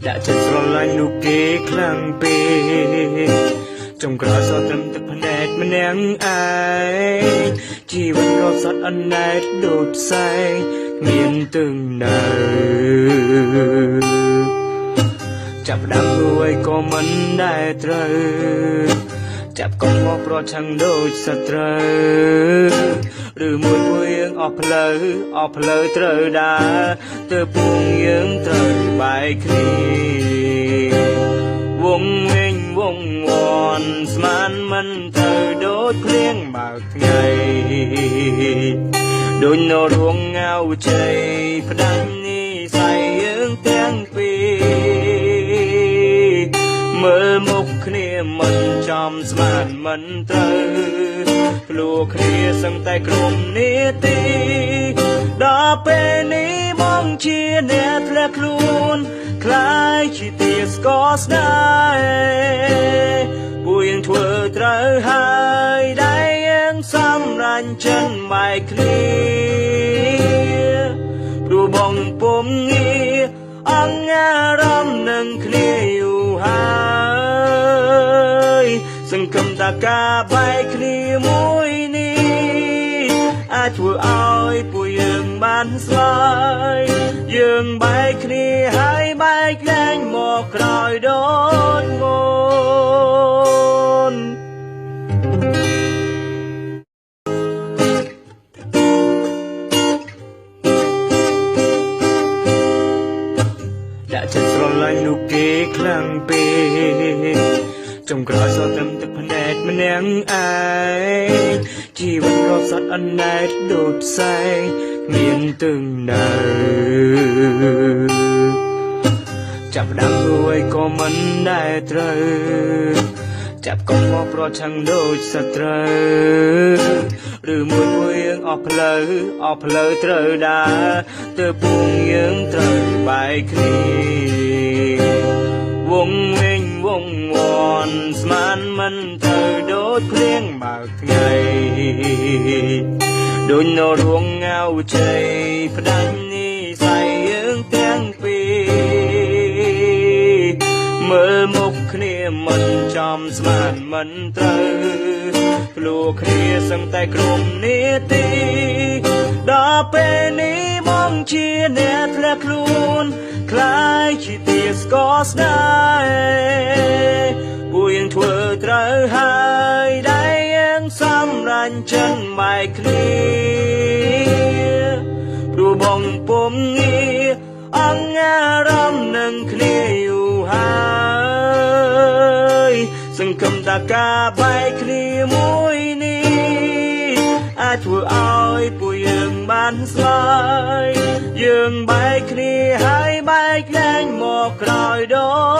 ដាក់ចិត្តស្រឡាញ់នោះគេខ្លាំងពេកចុងក្រោយសល់ត្រឹមទឹកភ្នែកម្នាក់ឯងជីវិតរត់សត្វអណែតដូចផ្សែងគ្មានទឹងនៅចាប់ផ្ដើមធ្វើអ្វីក៏មិនដែលត្រូវចាប់កុំមកប្រឆាំងដូចសត្រូវឬមួយពួកយើងអស់ផ្លូវអស់ផ្លូវត្រូវដើរទើបពួកយើងត្រូវបែកគ្នាវងវិញវងវន់ស្មានមិនទៅដូចភ្លៀងបើកថ្ងៃដូចនៅរងងៅជ័យផ្ដាច់និស័យយើងទាំងពីរមើលមុខគ្នាមិនចំស្មានមិនត្រូវភ្លោះគ្នាសឹងតែក្រុមនាទីដល់ពេលនេះបងជាអ្នកធ្លាក់ខ្លួនក្លាយជាទាស្កស្នេហ៍ពួកយើងធ្វើត្រូវហើយដែលយើងសម្រាញ់ចិនបែកគ្នាព្រោះបងពុំងារអង្គអារម្មណ៍នឹងគ្នាយូរហើយសង្ឃឹមថាការបែកគ្នាមួយនេះអាចធ្វើឲ្យពួកយើងបានស្លាយយើងបែកគ្នាហើយបែកលែងមកក្រោយដូចមុន ដាក់ចិត្តស្រឡាញ់នោះគេខ្លាំងពេកចុងក្រោយសល់ត្រឹមទឹកភ្នែកម្នាក់ឯងជីវិតរត់សត្វអណែតដូចផ្សែងគ្មានទឹងនៅចាប់ផ្ដើមធ្វើអ្វីក៏មិនដែលត្រូវចាប់កុំមកប្រឆាំងដូចសត្រូវឬមួយពួកយើងអស់ផ្លូវអស់ផ្លូវត្រូវដើរទើបពួកយើងត្រូវបែកគ្នាវងវិញវងវន់ស្មានមិនទៅដូចភ្លៀងបើកថ្ងៃដូចនៅរងងៅជ័យផ្ដាច់និស័យយើងទាំងពីរមើលមុខគ្នាមិនចំស្មានមិនត្រូវភ្លោះគ្នាសឹងតែក្រុមនាទីដល់ពេលនេះបងជាអ្នកធ្លាក់ខ្លួនក្លាយជាទាស្កស្នេហ៍ពួកយើងធ្វើត្រូវហើយដែលយើងសម្រាញ់ចិនបែកគ្នាព្រោះបងពុំងារអង្គអារម្មណ៍នឹងគ្នាយូរហើយសង្ឃឹមថាការបែកគ្នាមួយនេះអាចធ្វើឲ្យពួកយើងបានស្លាយយើងបែកគ្នាហើយបែកលែងមកក្រោយដូច